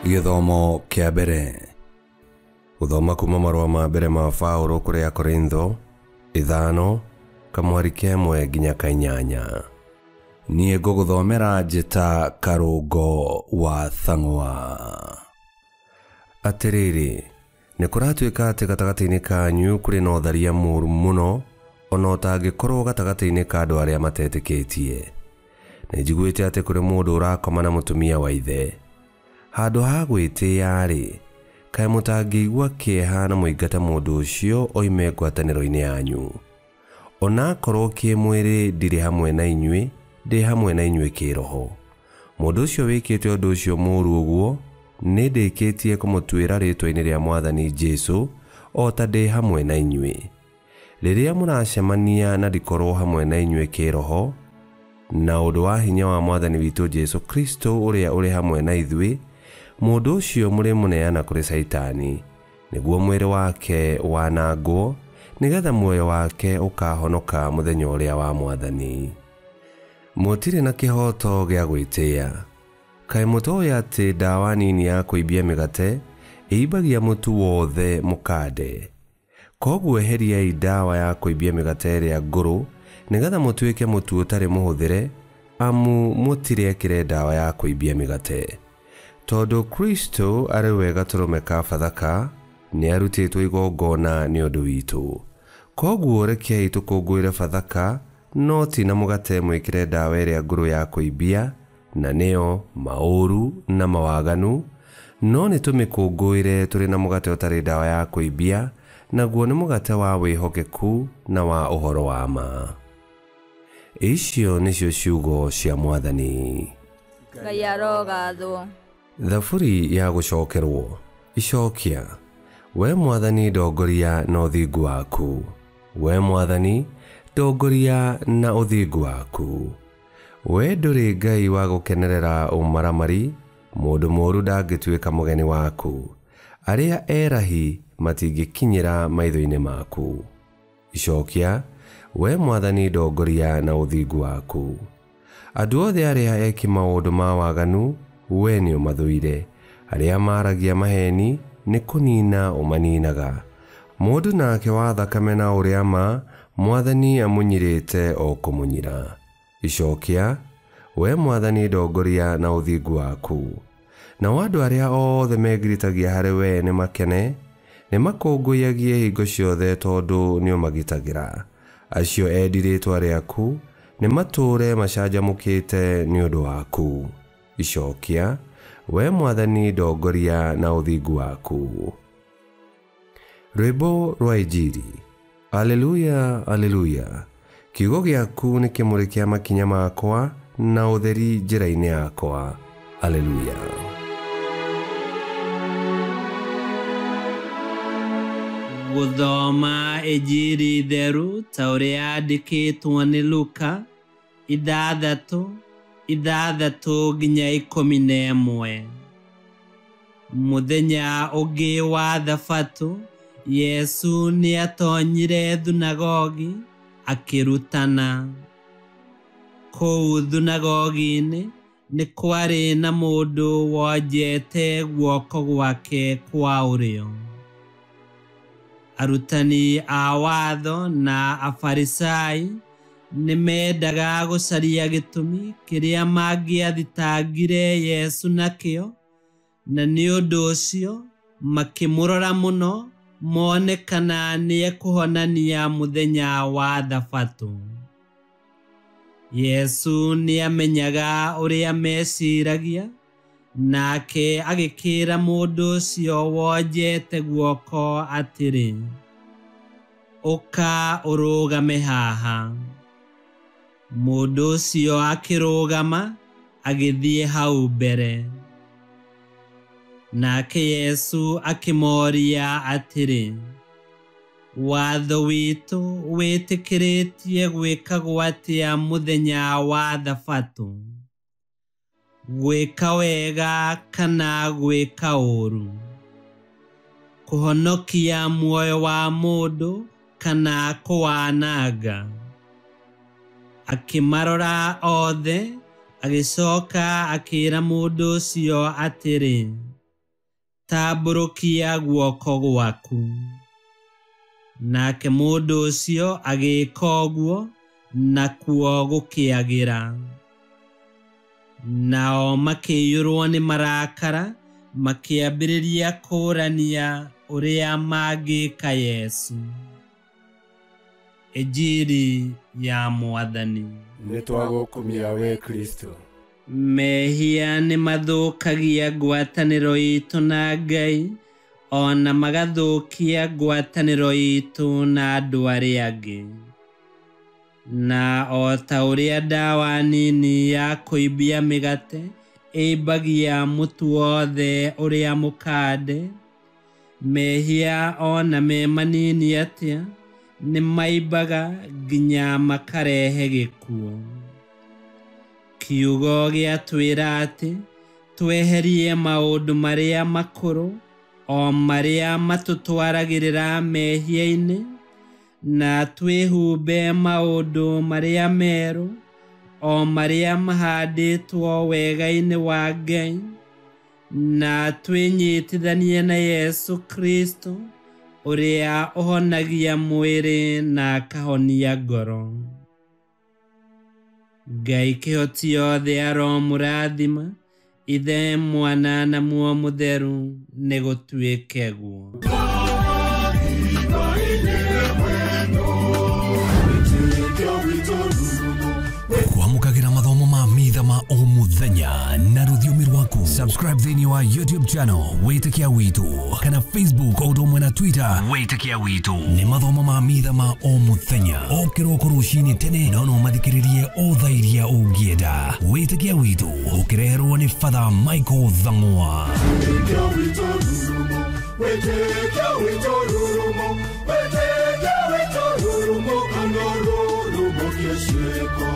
Gĩthomo kĩa mbere. Gũthoma kuma marũa ma mbere ma Paũlũ kũrĩ Akorintho 5 kamwari 1 nginya 8. Niĩ ngũgũthomera njĩta Karũngo wa Thang'wa. Atĩrĩrĩ, nĩ kũratuĩka atĩ gatagatĩ-inĩ kanyu kũrĩ na ũtharia mũũru mũno, ona ũtangĩkorwo gatagatĩ-inĩ ka andũ arĩa matetĩkĩtie. Nĩ njiguĩte atĩ kũrĩ mũndũ ũrakoma na mũtumia wa ithe. Handũ ha gwĩtĩĩa-rĩ, kaĩ mũtangĩigua kĩeha na mũingate mũndũ ũcio oime ngwatanĩro-inĩ yanyu? Ona akorwo kĩmwĩrĩ ndirĩ hamwe na inyuĩ, ndĩ hamwe na inyuĩ kĩĩroho. Mũndũ ũcio wĩkĩte ũndũ ũcio mũũru ũguo, nĩ ndĩkĩtie kũmũtuĩra rĩĩtwa-inĩ rĩa Mwathani Jesũ, o ta ndĩ hamwe na inyuĩ. Rĩrĩa mũracemania na ndikorwo hamwe na inyuĩ kĩĩroho, na ũndũ wa hinya wa Mwathani witũ Jesũ Kristo ũrĩa ũrĩ hamwe na ithuĩ, mũndũ ũcio mũrĩmũneana kũrĩ Caitani, nĩguo mwĩrĩ wake wanangwo, nĩgetha muoyo wake ũkahonoka mũthenya ũrĩa wa Mwathani. Mũtirĩ na kĩhooto gĩa gwĩtĩĩa. Kaĩ mũtooĩ atĩ ndawa nini ya kũimbia mĩgate ĩimbagia mũtu wothe mũkande? Kwoguo eheriai ndawa ya kũimbia mĩgate ĩrĩa ngũrũ, nĩgetha mũtuĩke mũtu ũtarĩ mũhũthĩre, amu mũtirĩ ekĩre ndawa ya kũimbia mĩgate. Tondũ Kristo arĩ we gatũrũme ka Bathaka, nĩarutĩtwo igongona nĩ ũndũ witũ. Kwoguo rekei tũkũngũĩre Bathaka, no ti na mũgate mwĩkĩre ndawa ĩrĩa ngũrũ ya kũimbia, na nĩyo maũru na mawaganu, no nĩ tũmĩkũngũĩre tũrĩ na mũgate ũtarĩ ndawa ya kũimbia, naguo nĩ mũgate wa wĩhokeku na wa ũhoro wa ma. Icio nĩcio ciugo cia Mwathani. Ngai arogathwo. Thaburi ya gũcokerwo. Icokia. We Mwathani ndongoria na ũthingu waku. We Mwathani ndongoria na ũthingu waku. We ndũrĩ Ngai wa gũkenerera ũmaramari, mũndũ mũũru ndangĩtuĩka mũgeni waku. Arĩa erahi matingĩkinyĩra maitho-inĩ maku. Icokia. We Mwathani ndongoria na ũthingu waku. Andũ othe arĩa eki maũndũ ma waganu, we nĩ ũmathũire. Arĩa maaragia maheni nĩ kũnina ũmaninaga. Mũndũ nake wa thakame na ũrĩa ma, Mwathani amũnyirĩte o kũmũnyira. Icokia. We Mwathani ndongoria na ũthingu waku. Nao andũ arĩa othe megiritagia harĩ we nĩ makene, nĩ makũngũyagie hingo ciothe tondũ nĩ ũmagitagĩra. Acio endi rĩĩtwa rĩaku nĩ matũũre macanjamũkĩte nĩ ũndũ waku. Icokia. We Mwathani ndongoria na ũthingu waku. Rwĩmbo rwa Injiri. Aleluya, aleluya. Kiugo gĩaku nĩ kĩmũrĩ kĩa makinya makwa na ũtheri njĩra-inĩ yakwa. Aleluya. Gũthoma Injiri theru ta ũrĩa yandĩkĩtwo nĩ Luka 6 6 nginya 11. Mũthenya ũngĩ wa Thabatũ, Yesu nĩatonyire thunagogi akĩrutana. Kũu thunagogi-inĩ nĩ kwarĩ na mũndũ wonjete guoko gwake kwa ũrĩo. Arutani a watho na Afarisai nĩ mendaga gũcaria gĩtũmi kĩrĩa mangĩathitangire Yesu nakĩo, na nĩ ũndũ ũcio makĩmũrora mũno mone kana nĩekũhonania mũthenya wa Thabatũ. Yesu nĩamenyaga ũrĩa meciragia, nake agĩkĩra mũndũ ũcio wonjete guoko atĩrĩ, ũka ũrũgame haha. Mũndũ ũcio akĩrũgama agĩthiĩ hau mbere. Nake Yesu akĩmoria atĩrĩ, watho witũ wĩtĩkĩrĩtie gwĩkagwo atĩa mũthenya wa Thabatũ? Gwĩka wega kana gwĩka ũũru? Kũhonokia muoyo wa mũndũ kana kũwananga? Akĩmarora othe, agĩcoka akĩĩra mũndũ ũcio atĩrĩ, Tambũrũkia guoko gwaku. Nake mũndũ ũcio agĩĩka ũguo, nakuo gũkĩagĩra. Nao makĩiyũrwo nĩ marakara, makĩambĩrĩria kũũrania ũrĩa mangĩka Yesu. Injiri ya Mwathani. Nĩ twagũkumia we Kristo. Mehia nĩ mathũkagia ngwatanĩro itũ na Ngai, o na magathũkia ngwatanĩro itũ na andũ arĩa angĩ. Na o ta ũrĩa ndawa nini ya kũimbia mĩgate ĩimbagia mũtu wothe ũrĩa mũkande, mehia o na me manini atĩa nĩ maimbaga nginya makarehe gĩkuũ. Kiugo gĩatwĩra atĩ tweherie maũndũ marĩa makũrũ, o marĩa matũtwaragĩrĩra mehia-inĩ, na twĩhumbe maũndũ marĩa merũ, o marĩa mahandĩtwo wega-inĩ wa Ngai, na twĩnyitithanie na Yesu Kristo ũrĩa ũhonagia mwĩrĩ na akahonia ngoro. Ngai kĩhoti yothe aromũrathima, Ithe, Mwana na Muoyo Mũtheru, nĩ gũtuĩke guo. Kwamũkagĩra mathomo ma mitha ma o mũthenya na rũthiomi rwaku. Subscribe thĩinĩ wa YouTube channel Wĩtĩkia Witũ kana Facebook o ũndũ ũmwe na Twitter Wĩtĩkia Witũ. Nĩ mathomo ma mitha ma o mũthenya o kĩroko rũcinĩ tene, no no mathikĩrĩrie o thaa iria ũngĩenda. Wĩtĩkia Witũ ũkĩreherwo nĩ Father Michael Thang'wa. Wĩtĩkia witũ rurumo, wĩtĩkia witũ rurumo, kana rurumo kĩciko.